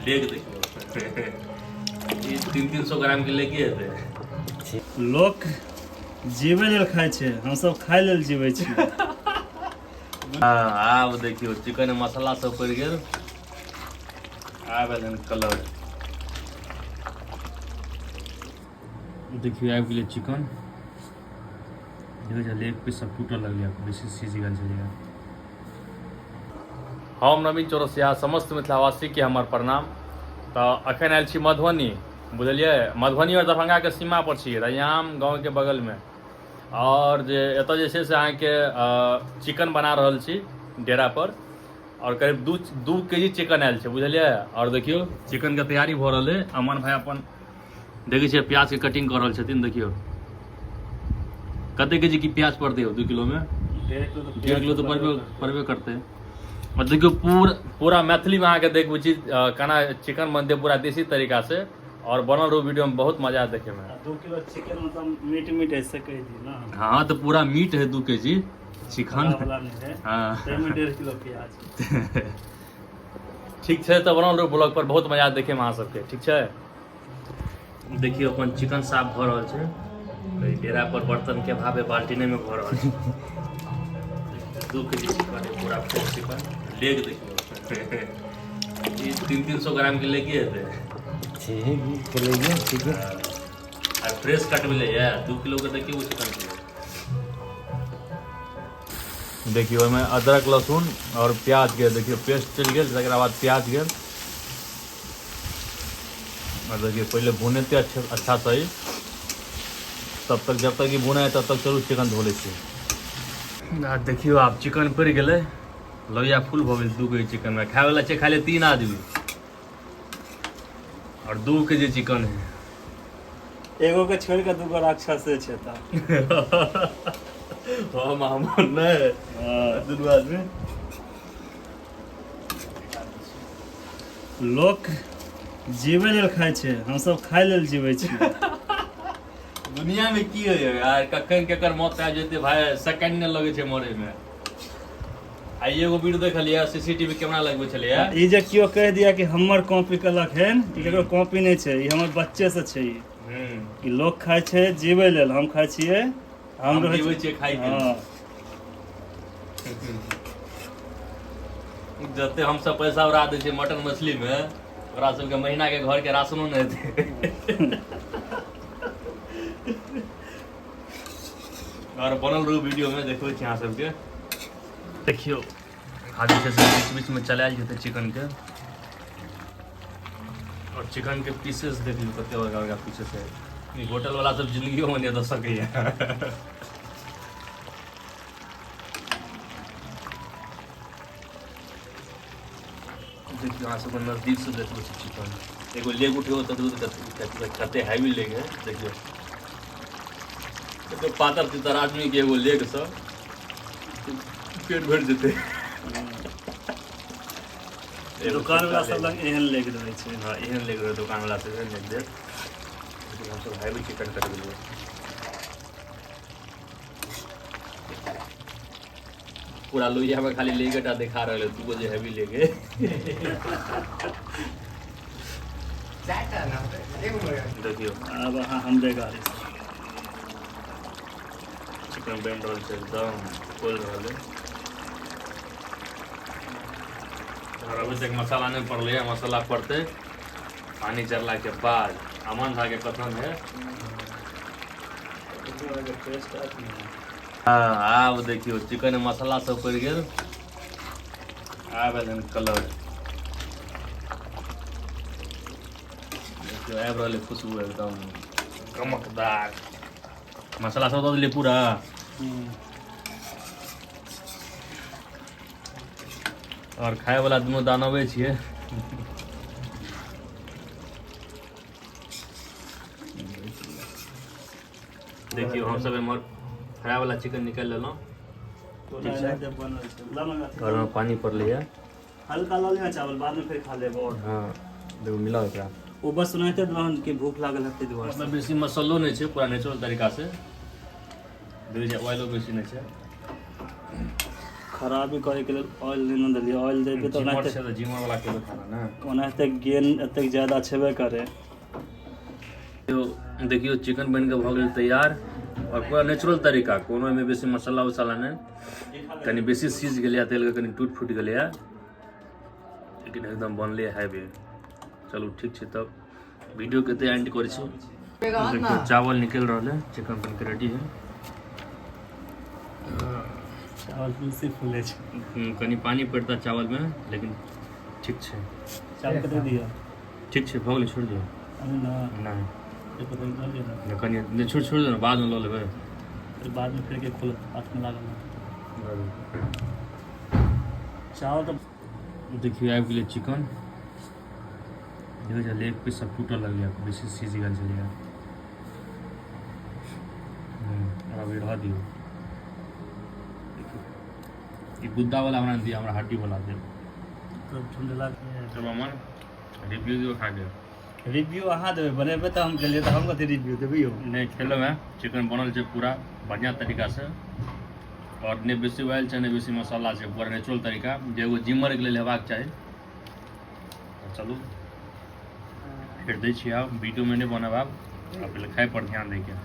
लेग देखियौ, ई 300 ग्राम के लेगे हेतै। लोक जीबै लेल खाइ छै, हमसब खाइ लेल जीबै छी। हाँ, आब देखियौ चिकन मसाला सब पड़ि गेल, आब एल हन कलर। देखियौ आबि गेलै चिकन। देखै छलियै एक पीस सब टूटऽ लगलै, बेसी सीज गेल छलैए। हम नवीन चौरसिया, समस्त मिथिलावासीके हमर प्रणाम। तऽ एखन आयल छी मधुबनी, बुझलियै, मधुबनी आओर दरभंगाके सीमा पर छी, रैयाम गाँवके बगलमे। आओर जे एतऽ जे छै से अहाँके चिकन बना रहल छी डेरा पर, आओर करीब 2 के जी चिकन आयल छै, बुझलियै। आओर देखियौ चिकनके तैयारी भऽ रहल है। अमन भाई अपन देखै छियै प्याजके कटिंग कऽ रहल छथिन। देखियौ कते के जी की प्याज पड़तै 2 किलोमे? 1.5 किलो तऽ पड़बे करतै। और देखियौ पूरा मैथिलीमे अहाँके देखबै छी केना चिकन बनतै पूरा देसी तरीका से। और बनल रहू वीडियो में, बहुत मजा आयत देखे में। 2 किलो चिकन मतलब मीट मीट ऐसे कह दी ना। हाँ, तो पूरा मीट है 2 के जी चिकन। वाला नहीं है। हाँ। ताहिमे 1.5 किलो प्याज। ठीक छै, तऽ बनल रहू ब्लॉग पर, बहुत मजा आयत देखे में अहाँ सबके। ठीक छै, देखियौ अपन चिकन साफ भऽ रहल छै। डेरा पर बर्तन के अभाव है, बाल्टीने में भऽ रहल छै। 2 के जी चिकन है, पूरा फ्रेश चिकन। लेग देखियौ, ई 300 ग्राम के लेगे हेतै। ठीक के लेगे, ठीक है। आ फ्रेश कट मिले है 2 किलो के। देखियौ चिकन के, देखियौ ओहिमे अदरक लहसुन और प्याज के देखियौ पेस्ट चलि गेल, तकरा बाद प्याज गेल। और देखिए पहले भुनेते अच्छा अच्छा सही, तब तक जब तक ई भुनाय तब तक चलू चिकन धो लै छी। आ देखियौ आब चिकन पड़ि गेलै, लोहिया फुल भऽ गेल 2 के जी चिकन में। खाय वाला छै खाली 3 आदमी और 2 के जी चिकन है। एगो के छोड़ के 2 राक्षसे छै तऽ। हम नहीं। हाँ। दुनू आदमी। लोक जीबै लेल खाइ छै, हमसब खाइ लेल जीबै छी। दुनिया में की होइए यार, कखन केकर मौत आबि जेतै भाई, सेकंड नहि लगै छै मरे में। आइ एगो वीडियो देखलियै, सीसीटीवी कैमरा लगबै छलैए। ई जे केओ कहि दिया कि हमर कॉपी केलक हेन, ई केकरो कॉपी नहि छै, ई हमर बच्चे से छै। ई लोक खाइ छै जीबै लेल, हम खाइ छियै, हम जीबै छियै खाइ के। हाँ। जते हमसब पैसा उड़ा दै छियै मटन मछली में, ओकरा सबके महीना के घर के राशनो नहि हेतै। और बनल रहू वीडियो में, देखबै छी अहाँ सबके। देखियौ आब जे छै से बीच बीच में चलायल जेतै चिकन के। और चिकन के पीसेस देख लियौ कते बड़का बड़का पीसेस है। ई होटल वाला सब जिंदगियो में नहि दऽ सकैया। देखियौ अहाँ सबके नजदीक से देखबै छी चिकन। एगो लेग उठेबो तऽ देखू कते हैवी लेग है। देखियौ कते पातर चितर आदमी के एगो लेग से पेट भरि जेतै। दुकान वाला सब लग एहन लेग रहै छै। हाँ, एहन लेग रहै दुकान वाला सब, एहन लेग देत। हमसब हैवी चिकन कटबेलियै। पूरा लोहिया में खाली लेगे टा देखा रहल है, 2 जे हैवी लेगे। देखियौ आब अहाँ हमरे गाड़ी से चिकन बनि रहल छै, एकदम खोल रहल है। और अभी तक मसाला नहीं पड़लै है, मसाला पड़तै पानी चढ़ला के बाद। अमन झा के कथन है। हाँ, आब देखियौ चिकन मसाला सब पड़ि गेल, आब एल हन कलर। देखियौ आबि रहल है खुशबू एकदम गमकदार। मसाला सब दऽ देलियै पूरा। और खाय वाला दुनू दानवे छियै। देखियौ हमसब एम्हर फ्राई वाला चिकन निकालि लेलहुँ। ठीक छै, घरमे पानी पड़लैए। हल्का लऽ लिअ चावल, बाद में फिर खा लेब। और हाँ, देखो मिलाओ एकरा। ओ बस सुनाइते रहन कि भूख लागल है दुआरे। मतलब बेसी मसालो नहि छै, पूरा नेचुरल तरीका से। देखै छियै ऑयलो बेसी नहि छै। खराबी करैके लेल ऑयल नहि ने देलियै। ऑयल देबै तऽ जिमर ओनाहिते छै तऽ जिमर वाला खेबै खाना ने। ओनाहिते गेन एतेक ज्यादा छेबे करे। देखियौ, चिकन बनि कऽ भऽ गेल तैयार आओर पूरा नेचुरल तरीका, कोनो एहिमे बेसी मसाला उसाला नहि। कनि बेसी सीज गेलैए तेलके, कनि टूटि फूटि गेलैए, लेकिन एकदम बनलै हैवी। चलू ठीक छै, तब वीडियो के एतै एंड करै छी। देखियौ, चावल निकलि रहल है, चिकन बनि कऽ रेडी है। चावल बेसी फूलै छै। कनि पानि पड़ता चावलमे, लेकिन ठीक छै। चावल कते दिअ? ठीक छै, भऽ गेलै, छोड़ि दियौ। अभी ना? नहि। एक पता लऽ लिअ ने। कनि नहि, छोड़ि छोड़ि दियौ ने, बादमे लऽ लेबै। फिर बादमे फेर के खोलत, हाथमे लागल ना चावल तऽ। देखियौ, आबि गेलै चिकन। देखै छै, लेग पीस सब टूटऽ लगलै, बेसी सीज गेल छलैए। अभी रह दियौ। देखियौ, ई गुद्दा वाला हमरा दिअ, हमरा हड्डी वाला देब। तब झुंडला। चलो अमन, रिव्यू दियौ खाके। रिव्यू अहाँ देबै, बनेबै तऽ हम गेलियै तऽ हम कथी रिव्यू देबै यौ? नहि, खेलहुँ हेँ। चिकन बनल छै पूरा बढ़िआँ तरीकासँ आओर नहि बेसी ऑयल छै, नहि बेसी मसाला छै, पूरा नेचुरल तरीका जे एगो जिमरके लेल हेबाक चाही। तऽ चलू, फेर दै छी आब। वीडियोमे नहि बनब आब, आब पहिले खाइ पर ध्यान दैके।